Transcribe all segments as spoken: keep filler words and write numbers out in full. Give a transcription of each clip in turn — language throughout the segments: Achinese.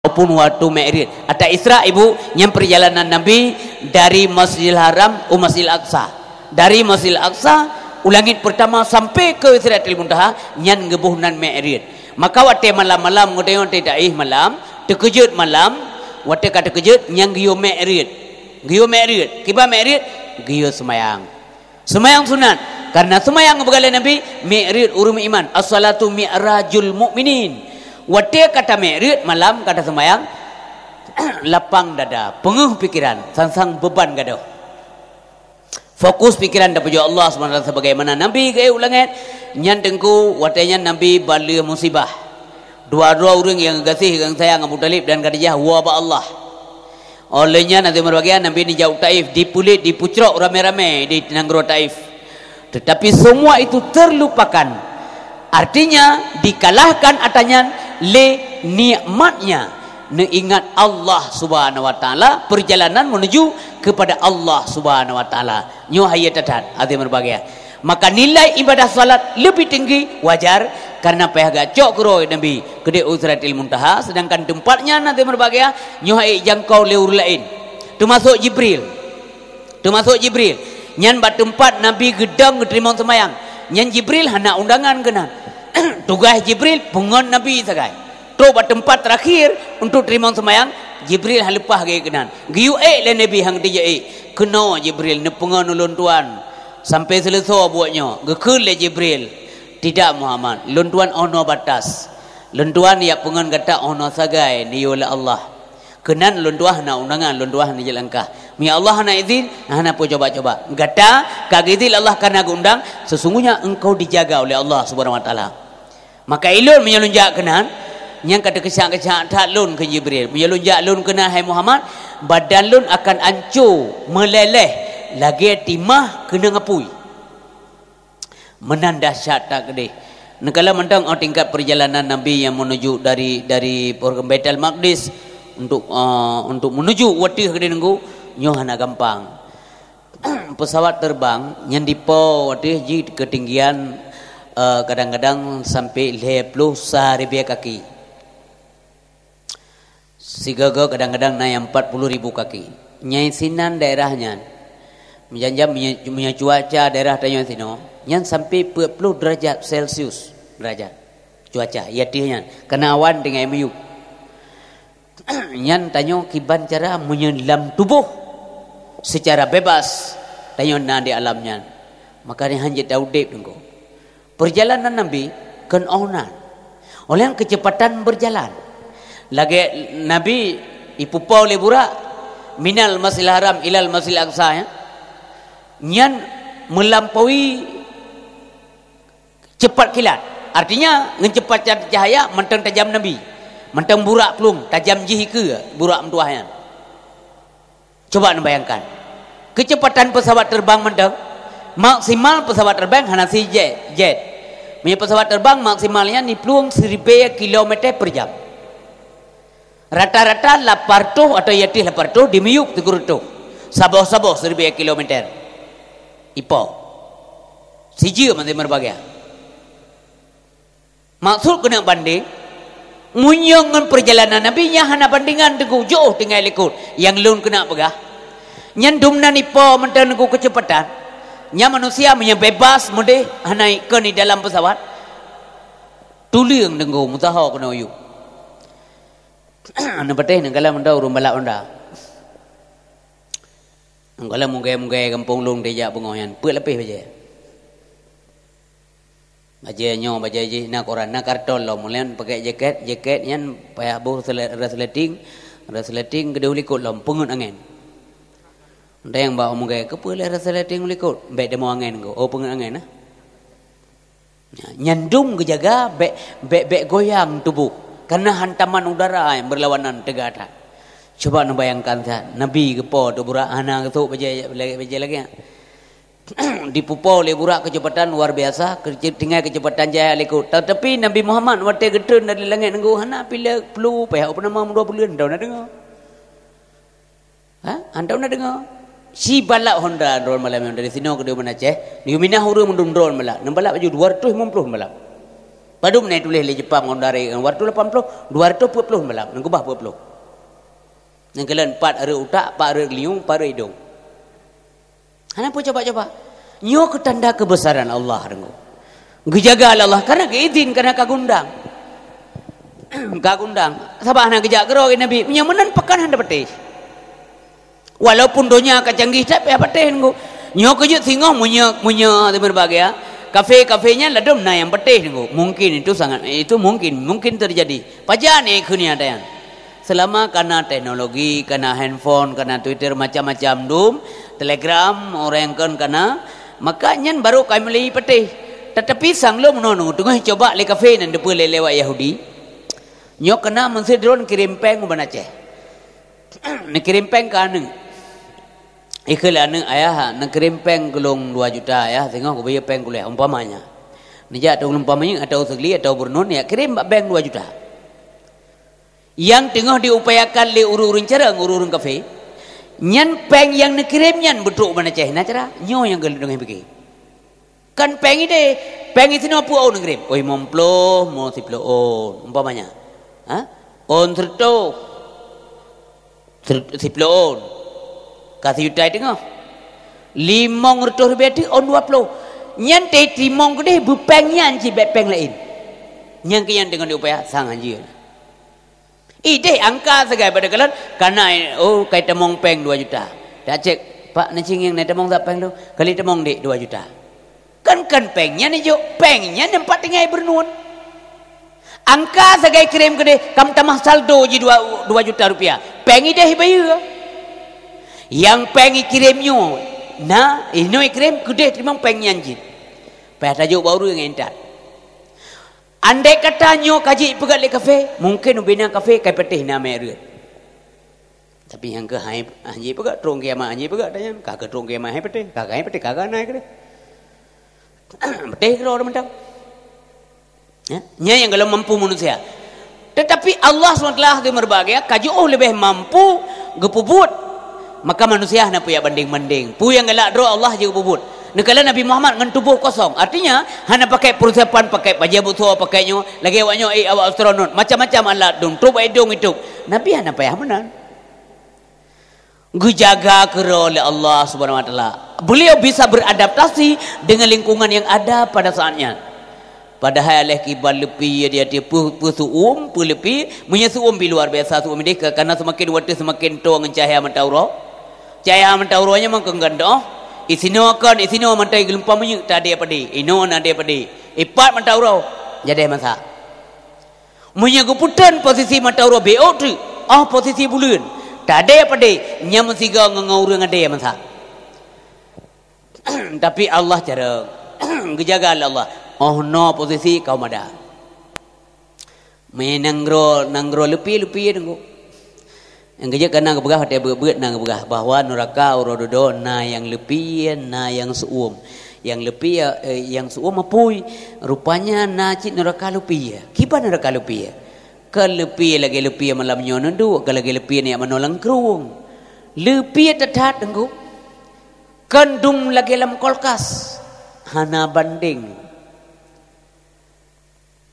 ataupun waktu Mi'raj. Ata Isra, Ibu, nyan perjalanan Nabi dari Masjidil Haram u Masjidil Aqsa. Dari Masjidil Aqsa u langit pertama sampai ke Sidratil Muntaha, nyan geuboh nan Mi'raj. Maka watée malam-malam, geutanyoe watée taéh malam, teukeujot malam, watée ka teukeujot, nyan geuyue Mi'raj. Geuyue Mi'raj. Kiban Mi'raj? Geuyue seumayang. Seumayang sunat. Karena seumayang, geupeugah lé Nabi, Mi'raj ureuëng meuiman. As-salatu mi'rajul mu'minin. Watée ka tami'raj malam, ka taseumayang, lapang dada, peungeuh pikiran, sang-sang beuban gadôh. Fokus pikiran tapajoh Allah Subhanahu wa Taala, sebagaimana Nabi geuék u langét. Nyan teungku, watée nyan Nabi baleueh musibah. Dua droe ureuëng nyang geugaséh, nyang sayang, Abu Thalib dan Khadijah, woe bak Allah. Óh lheueh nyan, até meureubahagia, Nabi neujak u Taif, dipeulet, dipucrok ramé-ramé di nanggroe Taif. Tetapi semua itu terlupakan. Artinya, dikalahkan ata nyan lé nikmatnya. Neuingat Allah Subhanahu wa Taala, perjalanan menuju kepada Allah Subhanahu wa Taala. Nyoe hai that-that, até meureubahagia. Maka nilai ibadah salat lebih tinggi, wajar, karena payah geucok keu roh Nabi keudéh u Sidratil Muntaha, sedangkan teumpat nyan, até meureubahagia, nyoe hai jangkau lé ureuëng laén, teumasok Jibril. Teumasok Jibril. Nyan bak teumpat Nabi geudong geuteurimong seumayang. Nyan Jibril hana undangan keunan. Tugaih Jibril peungon Nabi sagai. Trok bak teumpat terakhir untuk teurimong seumayang, Jibril hana leupah geuék keunan. Geuyue ék lé Nabi, han geuteuék. "Keunoe Jibril, neupeungon ulôn tuan sampai seuleusoe buet nyoe." Geukheun lé Jibril, "Tidak, Muhammad. Lôn tuan 'oh noe batas. Lôn tuan jak peungon gata 'oh noe sagai neuyue lé Allah. Keunan lôn tuan hana undangan, lôn tuan hana jilangkah. Meunyo Allah hana izin, hana peue coba-coba. Gata ka geuizin Allah, ka na geuundang, sesungguhnya engkau dijaga oleh Allah Subhanahu wa Taala. Maka ulôn meunyo lôn jak keunan, nyan ka teukeusyak-keusyak that lôn," kheun Jibril. "Meunyo lôn jak lôn keunan, hai Muhammad, badan lôn akan anco meuléh-léh lagée timah keunong apui." Meunan dahsyat that keudéh. Neukalon mantong, oh, tingkat perjalanan Nabi nyang menuju dari, dari Baitul Maqdis untuk, eh, untuk menuju u ateueh keudéh teungku, nyoe hana gampang. Pesawat terbang nyang dipo u ateueh jih ketinggian, eh, kadang-kadang sampai lhée ploh sa ribée kaki. Sigoe-goe kadang-kadang na nyang empat puluh ribu kaki. Nyang sinan daerah nyan. Meujan-jan meunyo, meunyo cuaca daerah tanyoe sinoe, nyan sampai peuet ploh derajat Celcius, derajat. Cuaca, i ateueh nyan. Karena awan tinggai miyueb. Nyan tanyoe kiban cara meunyo lam tuboh secara bebas tanyoe na di alam nyan. Maka nyan han jeuet taudeb teungku. Perjalanan Nabi kon 'oh nan. Oleh nyan keuceupatan beujalan. Lagée Nabi ipeupo lé burak, minal Masjidil Haram ilal Masjidil Aqsa, ya. Nyan meulampaui cepat kilat. Artinya, ngon ceupatan cahya mantong tajam Nabi. Mantong burak plueng, tajam jih ikeue burak meutuah nyan. Coba neubayangkan. Keuceupatan pesawat terbang mantong, maksimal pesawat terbang hana si jet, jet. Meunyo pesawat terbang maksimalnya niplueng siribée kilometer per jam. Rata-rata lapan ratus atau i ateueh lapan ratus dimiyueb sikureueng reutôh. Saboh-saboh siribée kilometer. Ipo. Sijeuem até meureubagia. Maksud keuneuk bandeng, meunyoe ngon peurjalanan Nabi nyan hana bandingan teungku, jôh tinggai likot. Nyang lôn keuneuk peugah, nyan dum nan ipo mantong teungku keuceupatan. Nyan manusia meunyoe bebas meudeh hana ikon di dalam pesawat, tuleueng teungku meusaho keunoe yub. Aneuk patéh neukalon mantong ureueng balap Honda. Neukalon mugée-mugée gampông lôn dijak beungoh nyan, peuet lapéh bajée. Bajée nyoe, bajée jih na koran, na karton lom. Ulôn pakèk jakét, jakét nyan payah boh resle-, resleting, resleting keudéh likot lom, peungeuet angén. Dayang bak mugée, "Keupeue lé resleting likot?" "Bék teumé angén ko." "Oh, peungeuet angén, nah." Nyan dum geujaga bék, bék, bék goyang tuboh, karena hantaman udara nyang beurlawanan teuga that. Cuba neubayangkan that, Nabi geupo teuh burak hana geusok bajée, bajée lagée nyan. Dipupo lé burak keuceupatan luar biasa, keuce-, tinggai keuceupatan jaya likot. Tetapi Nabi Muhammad watée geutreun dari langét teungku hana pih lé plu, payah peunama meudua buleuen, hana deungoe. Ha? Hana deungoe. Si balap Honda droen malam nyan dari sinoe keudéh u Banda Aceh, geuyue minah ureueng mandum droen balap. Neubalap laju dua ratus lima puluh neubalap. Padum na tuléh lé Jepang ngon dari, ngon dua ratus lapan puluh, dua ratus peuet ploh malam, nang keubah peuet ploh. Nang keulan pat reuet utak, pat reuet liung, pat reuet idong. Hana peue coba-coba. Nyoe keu tanda keubeusaran Allah deungoe. Geujaga lé Allah, karena geuidhin, karena ka geuundang. Ka geuundang. Sabab hana geujak keudroe Nabi. Meunyoe meunan pakan hana patéh. Walaupun donya ka canggih, tapi hana patéh deungoe. Nyoe keu jeuet singoh meunyoe, meunyoe teumeubahagia. Kafé-kafé nyan ladôm na nyang patéh deungoe. Mungkin itu sangat, itu mungkin, mungkin terjadi. Pajan éh kheun nyan? Selama kana teknologi, kana handphone, kana Twitter, macam-macam dum, Telegram, orang kon kana, maka nyan baru ka mulai patéh. Tetapi sang lom nono teungoh coba lé kafé nyan deungoe lé lewat Yahudi. Nyoe kana meusidroe kirém péng u Banda Aceh. Neukirém péng keu aneuk. Ikheun lé aneuk, "Ayah, neukirém péng keu lôn dua juta, Ayah, singoh kubayeue péng kuliah," umpamanya. Neujak ateueh umpamanya, ateueh Seugli, ateueh Beureunuen, ya kirém bak bank dua juta. Nyang teungoh diupayakan lé ureuëng-ureuëng carông, ureuëng-ureuëng kafé, nyan péng nyang neukirém nyan beutrok u Banda Aceh, na cara. Nyoe nyang keuneuk pike. Kan péng idéh, péng isinoe peue ôn neukirém? Oi, limong ploh, mo siploh ôn, umpamanya. Ha? Ôn seureutôh. Siploh ôn. Ka sijuta teungoh. Limong reutôh ribèe teuk ôn dua ploh. Nyan teurimong keudéh beupéng nyan cit bèk péng laén. Nyang keu nyan teungoh diupaya sang hanjeuet. Idéh angka sagai pada kalon, kana, oh, kai tamong péng dua juta. Tacek, "Pak, neucingeng na tamong that péng lôn?" "Kali tamong, Dek, dua juta." Kan, kan péng nyan ijok, péng nyan nyang pat tinggai beureunuen. Angka sagai kirém keudéh, ka meutamah saldo jih dua, dua juta rupiah. Péng idéh ibayeue. Nyang péng ikirém nyoe, na, inoe ikirém keudéh teurimong péng nyan jih. Payah tajok bak ureuëng nyang intat. Andai kata nyoe ka jeuet ipeugét lé kafé, mungken ubena kafé ka ipatéh na mé reuet. Tapi nyang keuh hai, hanjeuet peugah, trong kiamat hanjeuet peugah, dan nyan ka keuh trong kiamat hai patéh, ka keuh hai patéh, ka keuh na keudéh. Patéh keudroe mantong. Ya, nyan nyang golom mampu manusia. Tetapi Allah subhanahu wa taala hati meubahgia, ka jiôh leubeh mampu geupeubuet. Maka manusia hana peue bandeng-bandeng. Peue nyang galak droe Allah jeuet geupeubuet. Neukalon Nabi Muhammad ngon tuboh kosong. Artinya, hana pakai persiapan, pakai bajée busoe, pakai nyoe, lagée awak nyoe, eh, awak astronot, macam-macam alat dum, trok bak idong itôb. Nabi hana payah meunan. Geujaga keudroe lé Allah Subhanahu wa Taala. Beliau bisa beradaptasi dengan lingkungan yang ada pada saat nyan. Padahai aléh kiban leupie di ateueh peu-, peu seuuem, peu leupie, meunyoe seuuem pih luar biasa seuuem idéh, ka-, karena seumaken watée seumaken toe ngon cahya mata uroe. Cahya mata uroe nyan meukeunong, isinoe kon, isinoe mantong geulumpah minyeuk, tadé padé, inoe na dé padé. Ipat mata uroe, jadeh masak. Meunyoe geupeuteun posisi mata uroe beuôt teuk, óh posisi buleuen, tadé padé, nyan meusigoe ngon, ngon ureuëng adé masak. Tapi Allah cara geujaga lé Allah. Óh noe posisi kaum Adam. Meunyoe nanggroe, nanggroe leupie-leupie teungku. Nyang keujeuet ka na geupeugah watée beuet-beuet na geupeugah bahwa nuraka uroe dudoe na nyang leupie, na nyang seuuem. Nyang leupie, eh, nyang seuuem apui. Rupanya na cit nuraka leupie. Kiban nuraka leupie? Kon leupie lagée leupie malam nyoe neuduek, kon lagée leupie neujak manoe lam krueng. Leupie that-that teungku. Kon dum lagée lam kulkas, hana bandeng.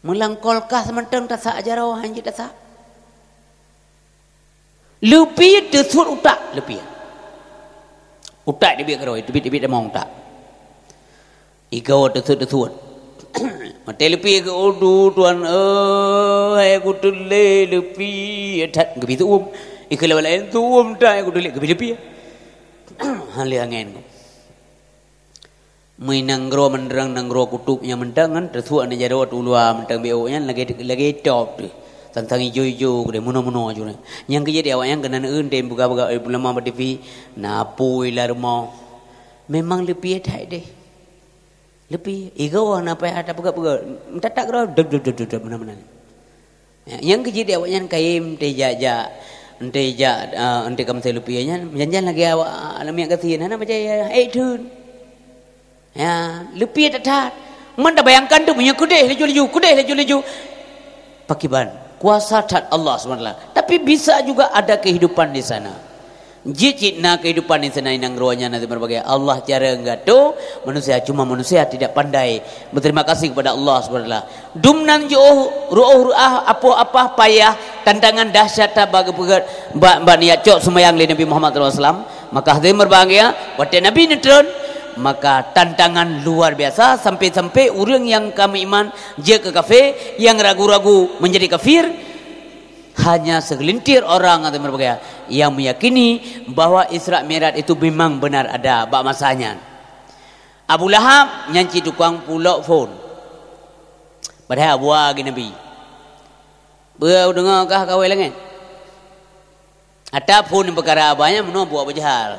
Meulam kulkas mantong tasak jaroe, hanjeuet tasak. Leupie teusuet utak, leupie. Utak teubiet keudroe, teubiet-teubiet tamong utak. Igoe teusuet-teusuet. Watée leupie keu, "Aduh, Tuhan, eh, hai kuteulé leupie that," geubri seuuem. Ikeu laén-laén seuuem that, hai kuteulé, geubri leupie. Hana lé angén. Meunanggroe meunrang nanggroe kutôb nyang mantong nyan teusuet aneuk jaroe tuluwa mantong beuôt nyan lagée, lagée top teuh. Sang-sang ijo-ijo keudeh, meunoe-meunoe aju nyan. Nyang keujeuet di awaknyan keunan eu-eu tem buka-buka, eh, peuleumah bak T V, na apui lam rumoh. Memang leupie that deh. Leupie, igoe na payah tapeugah-peugah. Meutatap keudroe, dep, dep, dep, dep, dep, meunan-meunan. Ya, nyang keujeuet di awaknyan kayém teuh jak-jak, teuh jak, ah, teuh ka meuseuleupi nyan, jan-jan lagée awak, ah, lamiet gasien, hana peucaya, eh, theun. Ya, leupie that-that. Man tabayangkan teuh, meunyoe keudeh laju-laju, keudeh laju-laju. Pakriban, kuasa that Allah subhanahu wa taala. Tapi bisa juga ada kehidupan di sana. Jih cit na kehidupan di sana, di nanggroe nyan, na teuma bagi Allah cara geuatô manusia, cuma manusia tidak pandai berterima kasih kepada Allah Subhanahu Wa Taala. Dum nan jiôh ruôh ruah, apoh apah payah, tantangan dahsyat that bak geupeugét, bak, bak neujak cok seumayang lé Nabi Muhammad sallallahu alaihi wasallam. Maka hadirin berbahagia, watée Nabi neutron, maka tantangan luar biasa, sampai-sampai ureuëng nyang ka meuiman jeuet keu kafé, nyang ragu-ragu menjadi kafir. Hanya segelintir orang atau berbagai yang meyakini bahwa Isra Mi'raj itu memang benar ada bak masa nyan. Abu Lahab nyan cit tukang pulok phon. Padahai abu lagée Nabi. Peue deungoe kah kawé langét? Ata phon peukara abah nyan meunoe buet Abu Jahal.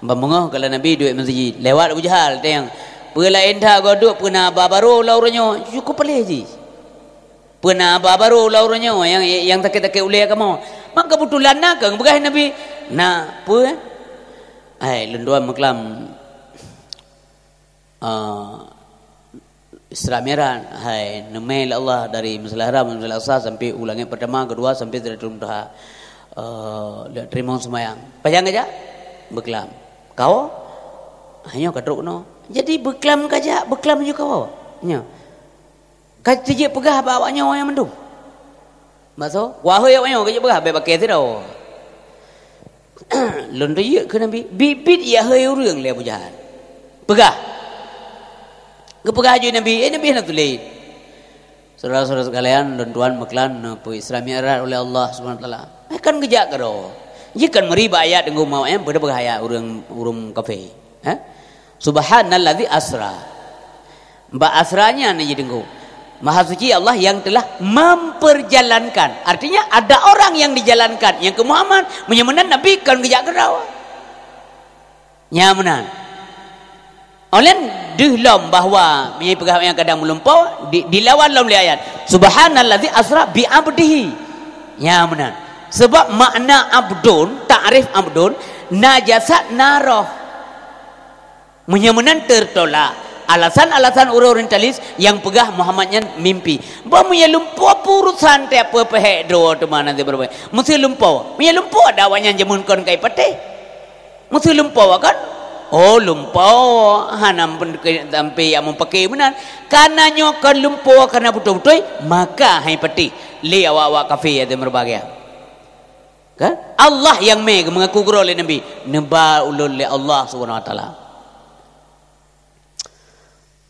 Ban beungoh kala Nabi duek meuseujid. Lewat Abu Jahal, teueng. Peue laén that goduek peue na haba barô lam uroe nyoe. Cukup paléh jih. Peue na haba barô lam uroe nyoe nyang, nyang sakét-sakét ulée kamoe. Maka keubeutulan na keuh peugah Nabi, "Na peue?" Hai, lôn tuan meuklam, ah, Isra Mi'raj, hai, neumé lé Allah dari Masjidil Haram, Masjidil Aqsa sampai u langét pertama, kedua sampai Sidratul Muntaha. Eh, lheueh teurimong seumayang. Pajan kajak? Beuklam. Kawoe? Hanyoe ka trok keunoe. Jadi beuklam kajak, beuklam ju kawoe. Nyoe. Ka teujeuet peugah bak awak nyoe nyang mandum. Maksud, wahai awak nyoe, ka jeuet peugah, bék paké sidroe. Lôn teujeuet keu Nabi, biet-biet ya hai ureuëng lé Abu Jahal. Peugah. Geupeugah ju Nabi, eh, Nabi hana tuléh. Saudara-saudara sekalian, lôn tuan meuklam neupeu Isra Mi'raj oleh Allah Subhanahu Wa Taala. Eh, kan geujak keudroe. Jih kan meuri bak ayat deungoe mawak nyan, peugah ayat ureuëng, ureuëng kafé. Eh? Subhanalladzi asra. Bak asra nyan na jideungoe. Maha Suci Allah yang telah memperjalankan. Artinya, ada orang yang dijalankan. Nyang keu Muhammad, meunyoe meunan Nabi kon geujak keudroe. Nyan meunan. Olen deuh lom bahwa meunyoe peugah nyang kadang meulumpoe, di, dilawan lom lé ayat. Subhanalladzi asra bi abdihi. Nyan meunan. Sebab makna abdun, takrif abdun, na jasad na roh. Meunyoe meunan teutolak, alasan-alasan ureuëng orientalis nyang peugah Muhammad nyan mimpi. Bah meunyoe lumpoe peue urusan teuh peue peuhek droe teuma nanti beureubai. Meuseu lumpoe. Meunyoe lumpoe ada awak nyan jameun kon kai patéh. Meuseu lumpoe kan? Oh, lumpoe hana sampai nyang meupaké meunan. Kana nyoe kon lumpoe kana beutôi-beutôi, maka hai patéh lé awak-awak kafé ateueh meureubahagia. Kan? Allah nyang mé geumeungaku keudroe lé Nabi, neuba ulôn lé Allah Subhanahu Wa Taala.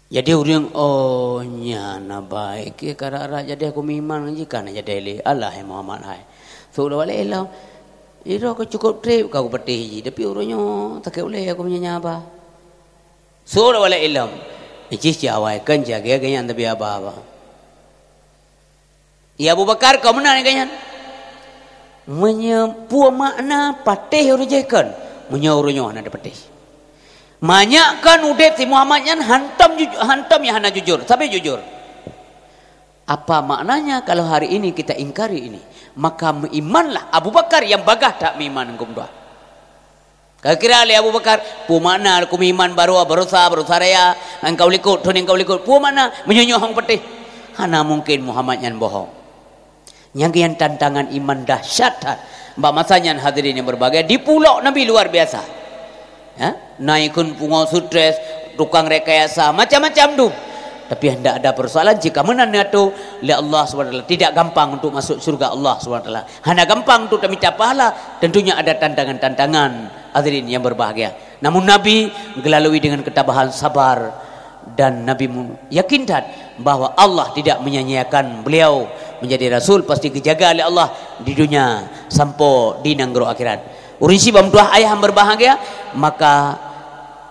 Jadi ureuëng, "Oh, nyan na baik, keu karap-karap jadi aku meuiman ngon jih ka na jadi lé. Alah, hai Muhammad hai. Sôk lewat lé ilom. Iroh ka cukup treb ka kupatéh jih, tapi uroe nyoe sakét ulée aku meunyoe nyan haba. Sôk lewat lé ilom." Jih ci awai kan jaga geuh nyan tapi haba-haba. Ya Abu Bakar, kau meunan lagée nyan. Meunyoe peue makna patéh ureuëng jih kon, meunyoe ureuëng nyoe hana dipatéh. Manyak kon udeb si Muhammad nyan hantom juju-, hantom nyang hana jujur, sabe jujur. Apa maknanya kalau hari ini kita ingkari ini? Maka meuimanlah Abu Bakar nyang bagah that meuiman geuh dua. Ka kira lé Abu Bakar, peue makna aku meuiman baroe, baroesa, baroesa raya, engkau likot, thon engkau likot. Peue makna meunyoe nyoe hong patéh? Hana mungkin Muhammad nyan bohong. Nyang geuh nyan tantangan iman dahsyat that. Bak masa nyan hadirin yang berbahagia, dipulok Nabi luar biasa. Ya, na ikun pungo stres, tukang rekayasa, macam-macam tu. Tapi hendak ada persoalan, jika meunan neuatô lé Allah Subhanahu Wa Taala, tidak gampang untuk masuk syurga Allah Subhanahu Wa Taala. Hana gampang untuk tamita pahala, tentunya ada tantangan-tantangan, hadirin yang berbahagia. Namun Nabi geulalui dengan ketabahan sabar dan Nabi mu-, yakin that bahwa Allah tidak menyia-nyiakan beliau menjadi rasul, pasti geujaga lé Allah di dunia sampoe di nanggroe akhirat. Ureuëng syiek bak meutuah ayah yang berbahagia, maka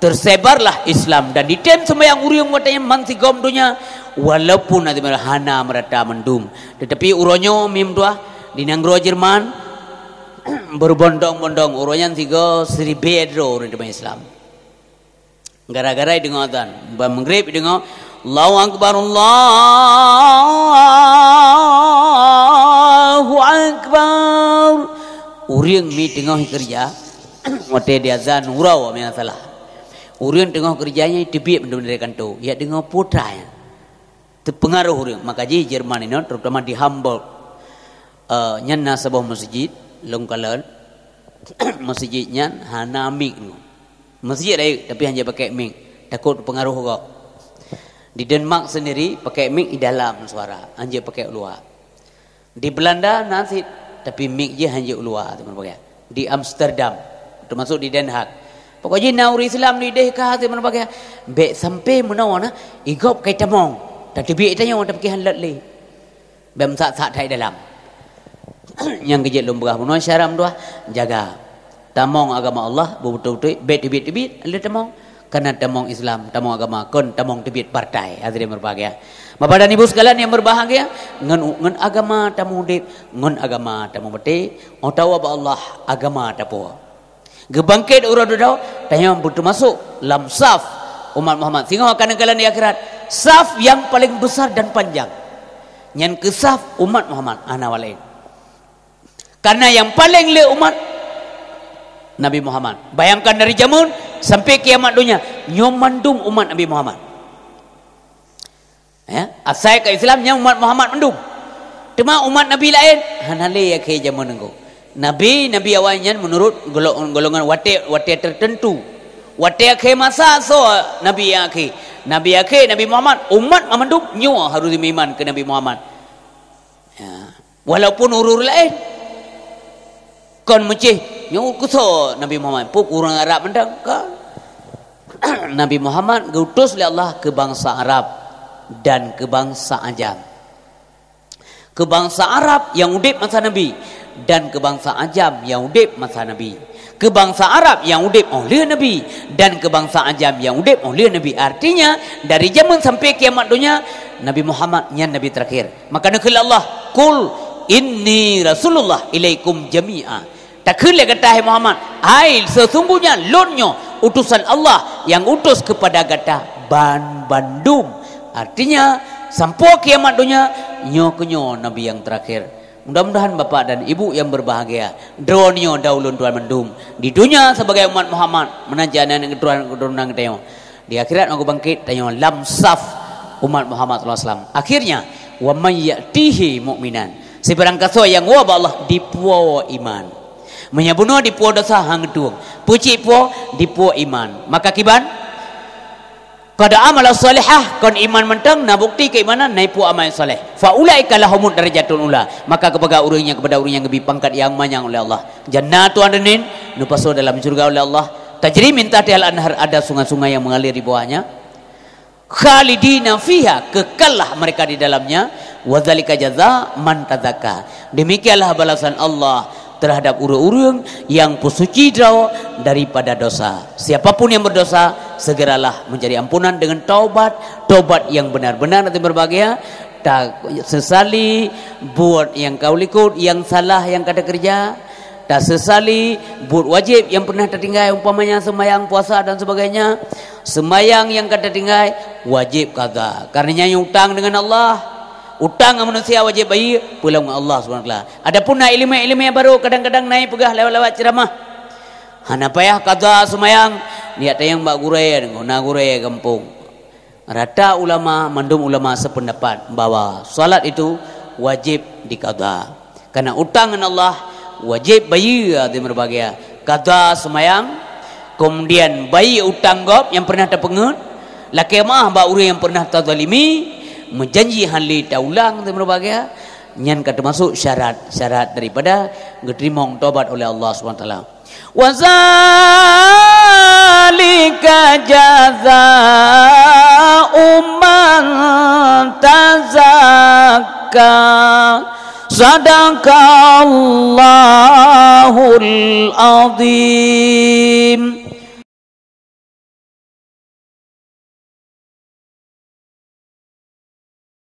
tersebarlah Islam dan ditem seumayang ureuëng watée nyan ban sigom donya, walaupun hana meurata mandum. Tetapi uroe nyoe meutuah di nanggroe Jerman, berbondong-bondong uroe nyan sigoe siribée droe ureuëng teuma Islam. Gara-gara deungoe azan, ban Maghrib deungoe, "Allahu Akbar, Allahu Akbar." Ureuëng mi teungoh keureuja, watée di azan uroe mi salah. Ureuëng teungoh keureuja nyan teubiet mandum dari kantô, ya deungoe putra nyan. Teupeungaroh ureuëng, maka jih Jerman inoe, terutama di Hamburg. Eh, nyan na saboh meuseujid, lôn kalon. Meuseujid nyan hana mik. Meuseujid rayeuk, tapi hanjeuet pakai mik, takot pengaruh gob. Di Denmark sendiri pakai mik di dalam suara, hanjeuet pakai u luwa. Di Belanda na cit, tapi mik jih hanjeuet u luwa, teman bagian. Di Amsterdam, termasuk di Den Haag. Pokok jih na ureuëng Islam di deh ka, teman bagian. Bèk sampai meunoe na, i gob kai tamong, tateubiet tanyoe, tapi han lôt lé. Bèk meusak-sak that dalam. Nyang keujeuet lôn peugah bunoe syara meutuah, jaga. Tamong agama Allah, beutôi-beutôi, bèk teubiet-teubiet lé tamong. Kana tamong Islam, tamong agama, kon tamong teubiet partai. Hadirin berbahagia. Bapak dan Ibu sekalian yang berbahagia, ngon, ngon agama tamong udép, ngon agama tamong maté, atawa bak Allah agama tapuwoe. Geubangkét uroe dudoe, tanyoe beuteumasok lam saf umat Muhammad. Singoh akan neukalon di akhirat, saf nyang paleng besar dan panjang. Nyan keuh saf umat Muhammad, hana walaén. Karena nyang paleng le umat Nabi Muhammad. Bayangkan dari jameun sampai kiamat donya, nyoe mandum umat Nabi Muhammad. Ya, asai ka Islam nyan umat Muhammad mandum. Teuma umat Nabi laén hana lé akhé jameun nangko. Nabi, Nabi awai nyan menurut golo-, golongan watée, watée tertentu. Watée akhé masa soe Nabi nyang akhé? Nabi akhé Nabi Muhammad, umat mandum nyoe harus meuiman keu Nabi Muhammad. Ya. Walaupun ureuëng laén kon meucéh, nyoe keusoe Nabi Muhammad, peue ureuëng Arab mantong kan? Nabi Muhammad geuutus lé Allah keu bansa Arab dan keu bansa Ajam. Keu bansa Arab nyang udeb masa Nabi dan keu bansa Ajam nyang udeb masa Nabi. Keu bansa Arab nyang udeb óh lheueh Nabi dan keu bansa Ajam nyang udeb óh lheueh Nabi. Artinya, dari jameun sampai kiamat donya, Nabi Muhammad nyan Nabi terakhir. Maka neukheun lé Allah, "Qul inni rasulullah ilaikum jami'a." Takheun lé gata, hai Muhammad, "Hai, sesungguhnya lôn nyoe utusan Allah nyang utus kepada gata ban bandum." Artinya, sampoe kiamat donya, nyoe keunyoe Nabi nyang terakhir. Mudah-mudahan bapak dan ibu yang berbahagia, droeneuh daulon tuan mandum di dunia sebagai umat Muhammad, meunan cit aneuk tuan keturunan geutanyoe. Di akhirat ngon bangkét tanyoe lam saf umat Muhammad sallallahu alaihi wasallam. Akhirnya, wa may ya'tihi mu'minan. Sibarang kasoe nyang woe bak Allah dipuwoe iman. Meunyoe bunoe dipuwoe desya han geutueng. Peucit puwoe dipuwoe iman. Maka kiban? Qad amila shalihah, kon iman mantong, na bukti keimanan, na ipuwoe amal saleh. Fa ulaika lahumud darajatun ula. Maka kepada ureuëng nyan, kepada ureuëng nyang geubri pangkat nyang manyang oleh Allah. Jannatun adnin, neupasoe dalam syurga oleh Allah. Tajri min tahtihal anhar, ada sungai-sungai yang mengalir di bawahnya. Khalidina fiha, kekallah mereka di dalamnya. Wa dzalika jaza man tazakka. Demikianlah balasan Allah terhadap ureuëng-ureuëng yang peusuci droe daripada dosa. Siapapun yang berdosa, segeralah mencari ampunan dengan taubat, taubat yang benar-benar dan berbahagia. Ta sesali buet nyang ka likot, nyang salah nyang ka takeureuja. Ta sesali buet wajéb nyang pernah tatinggai, umpamanya sembahyang, puasa dan sebagainya. Sembahyang nyang ka tatinggai wajéb qadha. Kareuna nyan utang dengan Allah. Utang ngon manusia wajéb bayeue, peue lom ngon Allah Subhanahu wa Taala. Adapun na iéleumé-iéleumé barô, kadang-kadang na ipeugah lewat-lewat ceramah. Hana payah qadha sembahyang, nyak tanyong bak gurée, na gurée gampông. Rata ulama, mandum ulama sependapat bahwa salat itu wajéb diqadha. Karena utang ngon Allah wajéb bayeue, hadirin berbahagia. Qadha sembahyang, kemudian bayeue utang gob nyang pernah tapeungeut, lakée meu'ah bak ureuëng nyang pernah tazalimi, meujanji han lé taulang, hadirin berbahagia. Nyan ka teumasok syarat-syarat daripada geuteurimong tobat oleh Allah Subhanahu wa Taala. Wa dzalika jazaa'u man tazakka. Shadaqallahul adzim.